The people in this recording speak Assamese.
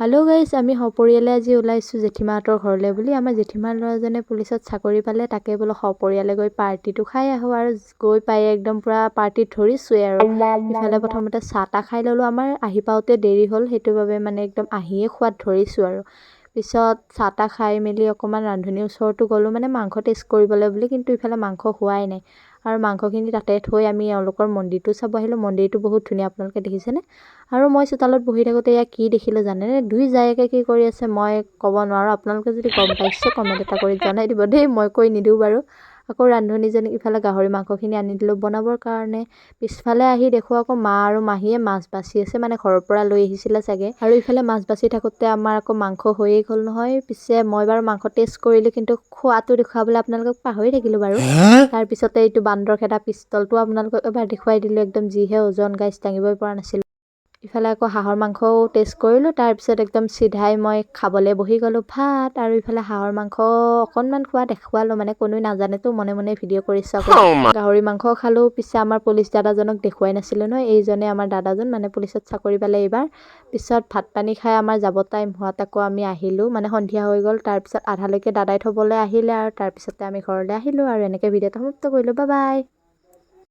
হেল্ল' গাইজ, আমি সপৰিয়ালে আজি ওলাইছোঁ জেঠীমাহঁতৰ ঘৰলৈ বুলি। আমাৰ জেঠীমাৰ ল'ৰাজনে পুলিচত চাকৰি পালে, তাকে বোলো সপৰিয়ালে গৈ পাৰ্টিটো খাই আহোঁ। আৰু গৈ পাই একদম পূৰা পাৰ্টিত ধৰিছোঁৱেই। আৰু ইফালে প্ৰথমতে চাহ তাহ খাই ল'লোঁ। আমাৰ আহি পাওঁতে দেৰি হ'ল, সেইটো বাবে মানে একদম আহিয়ে খোৱাত ধৰিছোঁ। আৰু পিছত চাহ তাহ খাই মেলি অকণমান ৰান্ধনীৰ ওচৰতো গ'লোঁ, মানে মাংস টেষ্ট কৰিবলৈ বুলি। কিন্তু ইফালে মাংস হোৱাই নাই আৰু মাংসখিনি তাতে থৈ আমি এওঁলোকৰ মন্দিৰটো চাব আহিলোঁ। মন্দিৰটো বহুত ধুনীয়া, আপোনালোকে দেখিছেনে? আৰু মই চোতালত বহি থাকোঁতে এয়া কি দেখিলোঁ জানেনে? দুই জায়েকে কি কৰি আছে মই ক'ব নোৱাৰোঁ। আপোনালোকে যদি গম পাইছে, কমেণ্ট এটা কৰি জনাই দিব দেই, মই কৈ নিদিওঁ বাৰু। আকৌ ৰান্ধনীজনীক ইফালে গাহৰি মাংসখিনি আনি দিলোঁ বনাবৰ কাৰণে। পিছফালে আহি দেখোঁ আকৌ মা আৰু মাহীয়ে মাছ বাছি আছে, মানে ঘৰৰ পৰা লৈ আহিছিলে চাগে। আৰু ইফালে মাছ বাছি থাকোঁতে আমাৰ আকৌ মাংস হৈয়ে গ'ল নহয়। পিছে মই বাৰু মাংস টেষ্ট কৰিলোঁ, কিন্তু খোৱাটো দেখুৱাবলৈ আপোনালোকক পাহৰি থাকিলোঁ বাৰু। তাৰপিছতে এইটো বান্দৰ খেদা পিষ্টলটো আপোনালোকক এবাৰ দেখুৱাই দিলোঁ। একদম যিহে ওজন গাইজ, দাঙিবই পৰা নাছিলোঁ। ইফালে আকৌ হাঁহৰ মাংসও টেষ্ট কৰিলোঁ। তাৰপিছত একদম চিধাই মই খাবলৈ বহি গ'লোঁ ভাত। আৰু ইফালে হাঁহৰ মাংস অকণমান খোৱা দেখুৱালোঁ, মানে কোনোৱে নাজানেতো, মনে মনে ভিডিঅ' কৰিছোঁ। আকৌ গাহৰি মাংসও খালোঁ। পিছে আমাৰ পুলিচ দাদাজনক দেখুৱাই নাছিলোঁ নহয়। এইজনে আমাৰ দাদাজন, মানে পুলিচত চাকৰি পালে এইবাৰ। পিছত ভাত পানী খাই আমাৰ যাব টাইম হোৱাত আকৌ আমি আহিলোঁ, মানে সন্ধিয়া হৈ গ'ল। তাৰপিছত আধালৈকে দাদাই থ'বলৈ আহিলে আৰু তাৰপিছতে আমি ঘৰলৈ আহিলোঁ। আৰু এনেকৈ ভিডিঅ'টো সমাপ্ত কৰিলোঁ। Bye bye.